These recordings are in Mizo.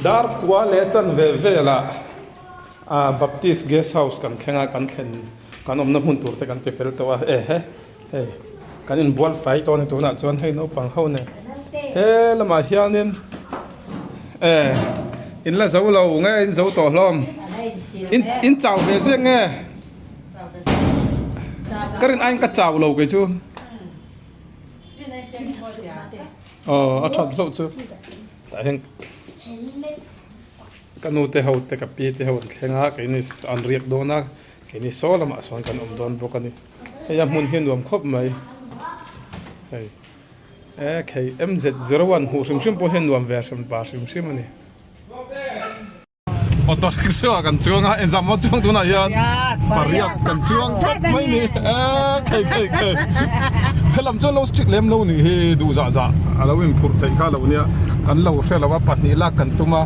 Dar kua leh chanve velah Baptist Guest House kan thleng a, kan thlen kan awmna hmun tur te kan ti fel tawh a, ehe hei kan inbual fai tawh a ni tunah chuan hei naupang ho nen he lamah hianin e in la zo lo nge in zo tawh hlawm in in chau ve ziak nge ka rin aiin ka chau lo kei chu aw a that hlauh chu tah hian. Ka nu te ho te ka pi te ho an thleng a, keini an riak dawn a, keini saw lamah sawn kan awm dawn bawk a ni. Hei a hmun hi a nuam khawp mai. Hei e khei MZ01 hmuh hrim hrim pawh hi a nuam ve hrim pa hrim hrim a ni. Auto rickshaw ah kan chuang a, engzah maw chuang tunah hian pariat kan chuang tlat mai ni. E khei khei khei helam chuan lo strict lem lo nih hi duh zah zah a lo inphurh theih kha lo nia. Kan lo hre lo a, pahnih lak kan tum a,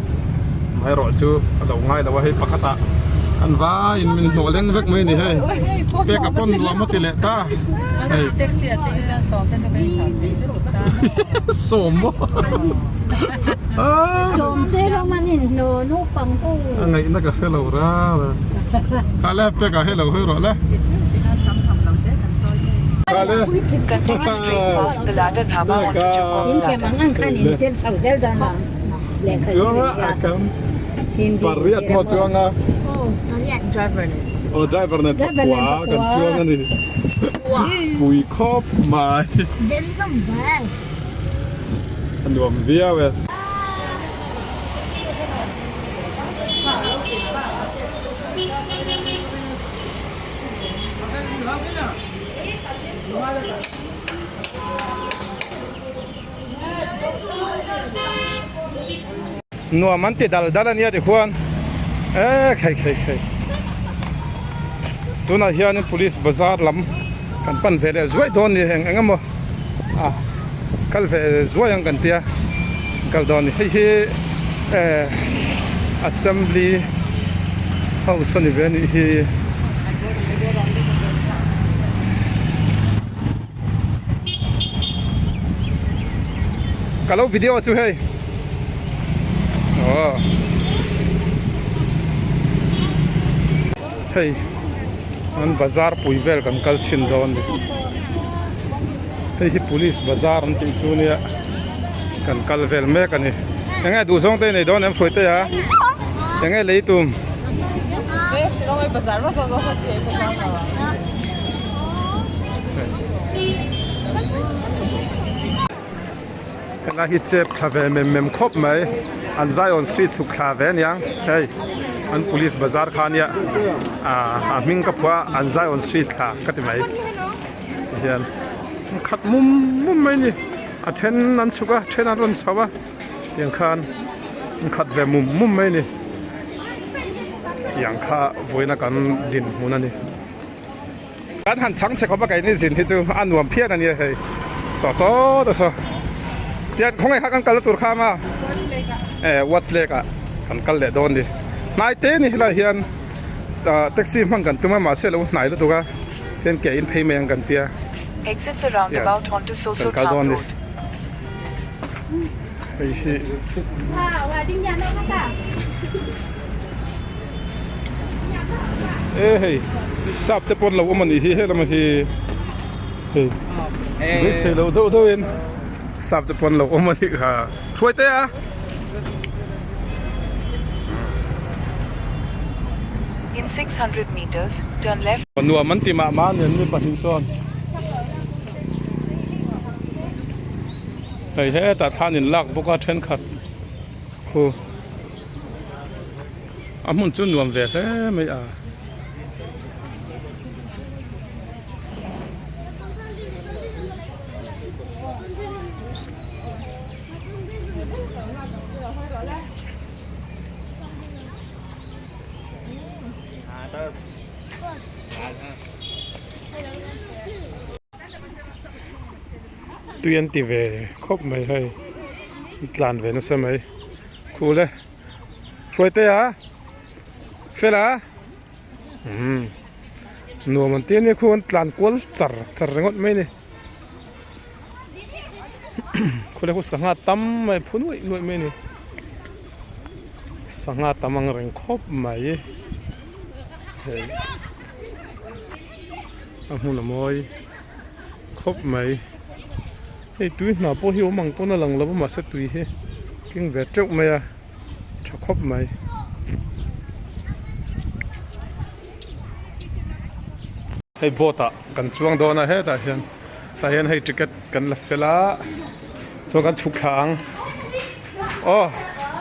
amaherawh chu a lo ngai lo a, hei pakhatah an vaiin min hnawh leng vek mai a ni hei, pek a pawn nuam a ti leh ta hei sawm maw a ngaihna ka hre lo ral a, kha le pek ah hei lo hawi rawh le. Continue straight past the ladder dhaba onto Jacob's ladder. Chuang a kan pariat maw chuang a aw driver nen pakua kan chuang a ni pui khawp mai a nuam viau e. Nuam an ti dal dal a nia tikhuan e khei khei khei tunah hianin police bazar lam kan pan ve leh zuai dawn ni eng eng emaw a kal ve zuai ang kan tia kal dawn ni hei hi eh assembly house a ni ve a nih hi. Ka lo video chu hei aw hei an bazar pui vel kan kal chhin dawn ni hei hi police bazar an tih chu nia kan kal vel mek a ni eng nge duh zawng te i nei dawn em hruai te a eng nge lei tum. Helai hi chep thla ve mem mem khawp mai an Zion street chhuk thla ve aniang hei an police bazar kha ania ah a hming ka phuah a an Zion street thla ka ti mai tihian khat mum mum mai a ni a then an chhuk a then an rawn chho a tiang khan an khat ve mum mum mai a ni tiang kha vawiina kan dinhmun a ni. Kan han chhang che khawp a keini zin hi chu a nuam phian a nia hei saw saw te saw tian khawngaih kha kan kalna tur kha ma e what's lake ah kan kal leh dawn ni hnai te ni helai hian taxi hmang kan tum a mahse lo hnai lutuk a tian ke in phei mai ang kan tia Exit the roundabout onto kan kal dawn ni hei hi. E hei sap te pawn lo awm a nih hi helama hi hei beisei lo deuh deuh in sap te pawn lo awm a nih kha hruai te a. In 600 meters, turn left. Nuam an ti mah mah a ni an ni pahnih sawn hei hetah thlan in lak bawk a thenkhat khu. A hmun chu nuam ve hle mai a. Tui an ti ve khawp mai hei tlan ve nasa mai khul e. Hruaite a Fela umm nuam an ti a nia khu an tlan kual char char ringawt mai a ni khawlai khu sangha tam mai a phu nuaih nuaih mai a ni. Sangha tam ang reng khawp mai hei a hmun a mawi khawp mai hei tui hna pawh hi awm ang pawn a lang lo a mahse tui hi keng ve teuh mai a tha khawp mai. Hei boat ah kan chuang dawn a hetah hian tah hian hei ticket kan la fel a chuan kan chhuk thla ang aw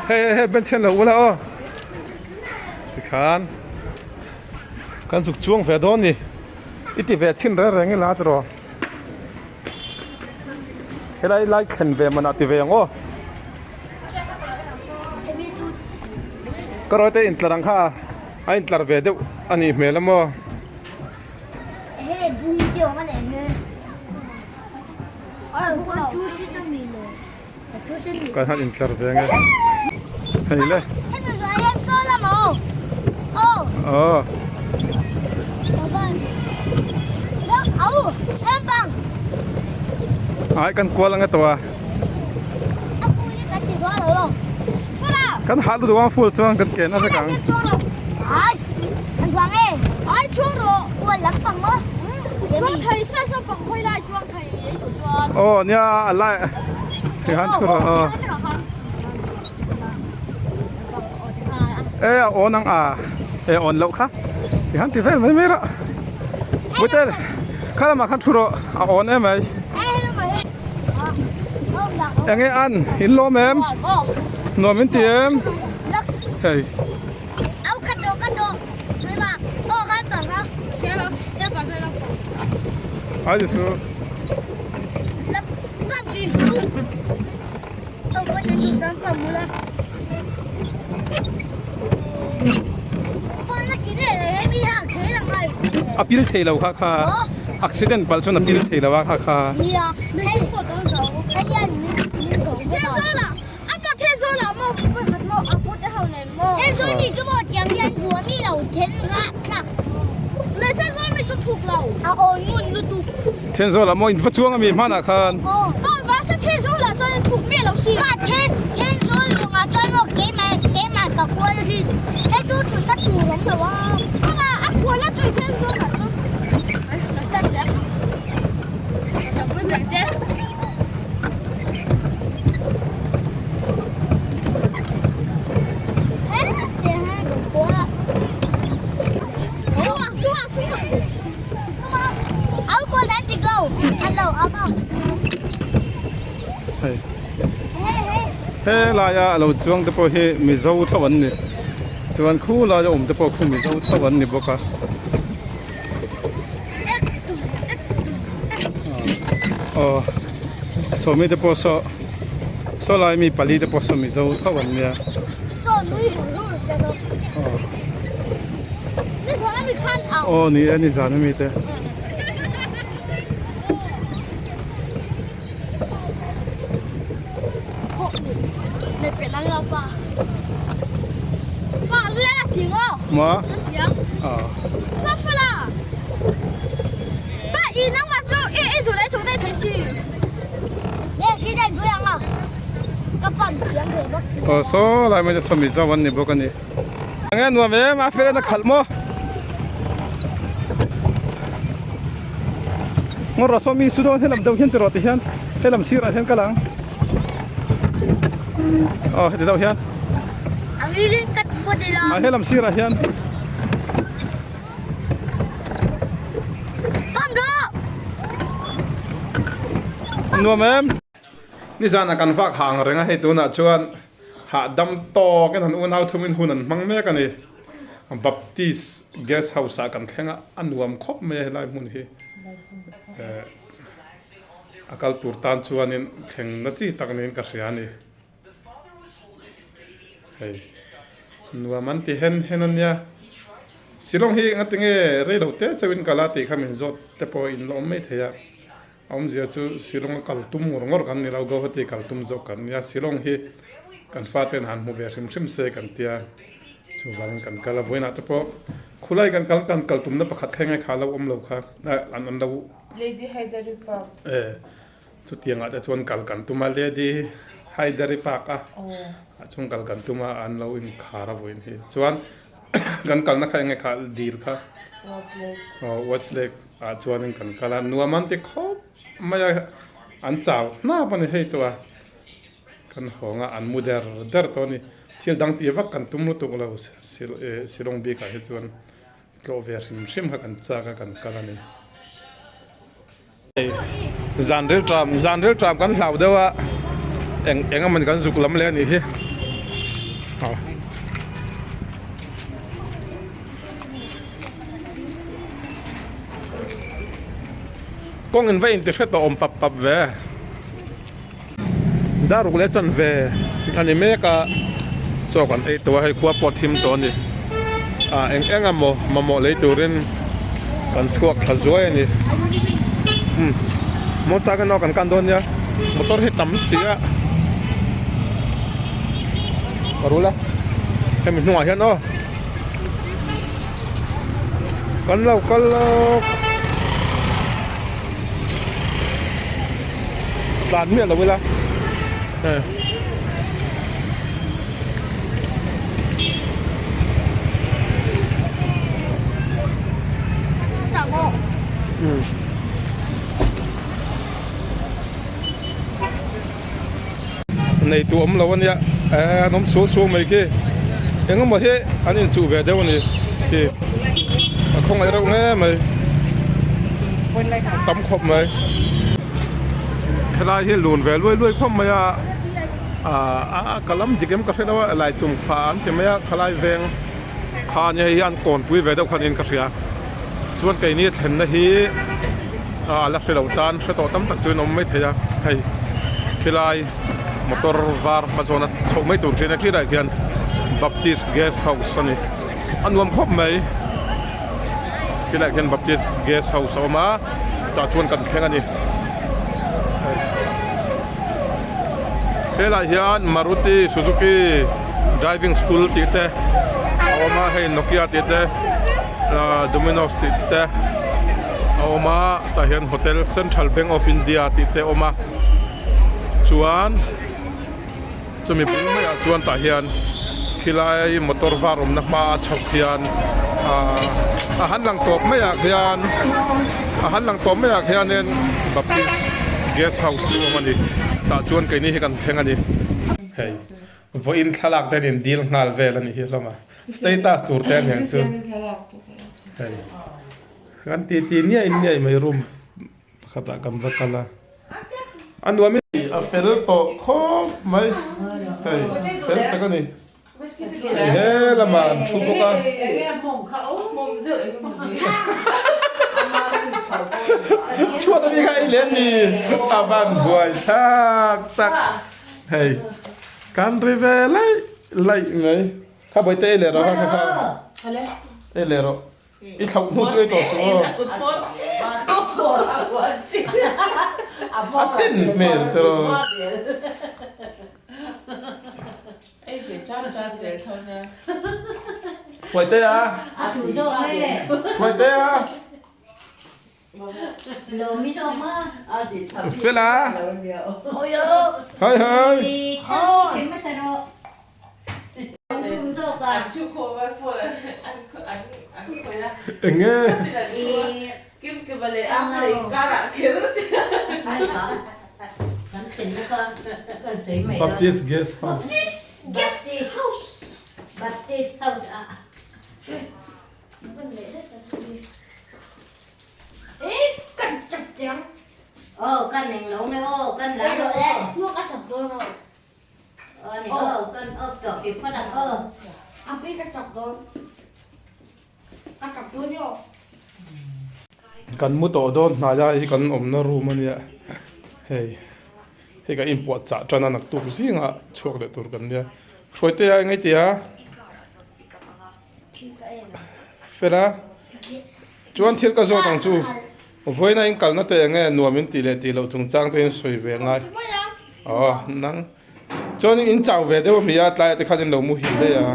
hei hei hei bench hian lo ula aw tikhan kan chhuk chuang ve dawn ni i ti ve chhin reng reng ila tiraw helai lai thlen ve manah ti ve ang aw ka rawite intlar ang kha a intlar ve deuh a nih hmel a maw. Kan han intlar ve nge hei le aw ai kan kual anga tawh a kan hah lutuk ang full chuan kan ken a vek ang. Aw nia a lai ti han thu rawh aw e a awn ang a e awn loh kha ti han ti vel mai mai rawh Bute kha lamah khan thu rawh a awn em mai enge an in lawm em nuam in ti em hei. Ai chu. A pil thei lo kha kha accident palh chuan a pil thei lo a kha kha. Thenzawl ah maw in va chuang ami hmanah khan. Hei helaia a lo chuang te pawh hi mizo tho an ni chuan khu laia awm te pawh khu mizo tho an ni bawk a. Aw sawmi te pawh saw saw lai mi pali te pawh saw mizo tho an nia aw ni e nizan ami te. Maw? Aw saw lai mai te saw mizo an ni bawk a ni. Enge nuam em a fel en a khalh maw? Ngaw rawh saw mi su dawn helam deuh hian ti rawh ti hian helam sirah hian kal ang. Aw heti deuh hian. A helam sirah hian. Nuam em? Nizanah kan vak hah ang reng a, hei tunah chuan hahdam tawkin han unau thumin hun an hmang mek a ni. Baptist Guest House ah kan thleng a, a nuam khawp mai a helai hmun hi. A kal tur tan chuanin thleng na chi tak niin ka hria a ni. Hei nuam an ti hen hen a nia. Shillong hi engati nge rei lo te chauhin kal a tih kha min zawt te pawh in la awm mai thei a. A awmzia chu Shillong a kal tum ngawr ngawr kan ni lo, Guwahati kal tum zawk kan nia. Shillong hi kan faten han hmu ve hrim hrim se kan tia, chuvangin kan kal a. Vawiinah te pawh khulai kan kal kan kal tumna pakhat kha engai kha a lo awm lo kha, an an lo. Lady Hydari Park. E, chutiangah te chuan kal kan tum a, Lady. Hydari Park a ah chuan kal kan tum a an lo inkhar a vawiin hi chuan kan kalna kha enge kha dil kha aw Watch Lake ah chuanin kan kal a nuam an ti khawp mai a an chau hnap a ni hei tawh a kan hawng a an mu der der tawh a ni thil dang tih vak kan tum lutuk lo Shillong bikah hi chuan tlawh ve hrim hrim kha kan chak a kan kal a ni. Zan ril tram zan ril tram kan hlau deuh a eng eng emawni kan zuk lam leh a nih hi aw. Kawng in va inti hre tawh awm pap pap ve daruk leh chan ve a ni mek a chaw kan ei tawh a hei khua pawh a thim tawh a ni ah eng eng emaw mamawh lei turin kan chhuak thla zuai a ni umm motor kan kan kan dawn nia motor hi tam si a ka rul a hemi hnungah hian aw kan lo kal lawk. Tlan miah lo ila eh. Um. Nei tu awm lo ania eh an awm sual sual mai khi engemaw hi an inchuh ve deuh ani khi a khawngaih reuh nge mai tam khawp mai helai hi lun ve luai luai khawp mai a ah ka lam dik em ka hre lo a lai tum kha an ti mai a khalai veng kha ania hei hi an kawnpui ve deuh khan in ka hria chuan keini thlenna hi a la hre lo tan hre tawh tam tak chu in awm mai thei a hei khilai motor var hma zawna chhoh mai tur khian a khilaiah khian baptist guest house a ni a nuam khawp mai khilaiah khian baptist guest house a awm a tah chuan kan thleng a ni helaiah hian maruti suzuki driving school tih te a awm a hei nokia tih te ahh domino's tih te a awm a tah hian hotel central bank of india tih te a awm a chuan chumi bul maiah chuan tah hian khilai motor var awmna hma a chhoh hian ahh a han lang tawp maiah khian a han lang tawp maiah khianin baptist guest house chu a awm a ni tah chuan keini hi kan thleng a ni hei vawiin thlalak te an in dil nghal vel a nih hi hlawm a status tur te aniang chu hei kan ti ti niai niai mai room pakhatah kan va kal a a nuam in a fel tawh khawp mai hei fel tak a ni hei he lamah an thu bawk a chhuat ami kha ei leh a ni a van buai thlak tak hei kan ri ve laih laih mai kha bawihte ei leh rawh kha kha ei leh rawh. I thlauh hnu chu ei tawh suh aw. A ten hmel te rawh. Hruaitea. Hruaitea. Fela. Hoi hoi. Enge? Baptist Guest House. Kan mu tawh dawn hnai a hei kan awmna room a nia hei hei kan inpuah chah tan a naktuk zingah chhuak leh tur kan nia Hruaite a eng aiti a fel a chuan thil ka zawt ang chu vawiin a inkalna te eng nge nuam in tih leh tih loh chungchang te in sawi ve ngai aw nang chuan in chau ve deuh ami a tlaiah te khan in lo muhil daih a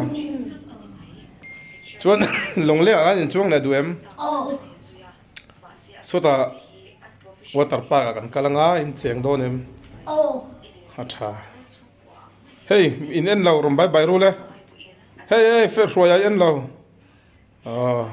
chuan lawngleng ah khan in chuang leh duh em sawtah water park ah kan kal anga in cheng dawn em a tha. Hei in en lo rawn bai bai rul e. Hei hei hruai ah i en lo. Aw.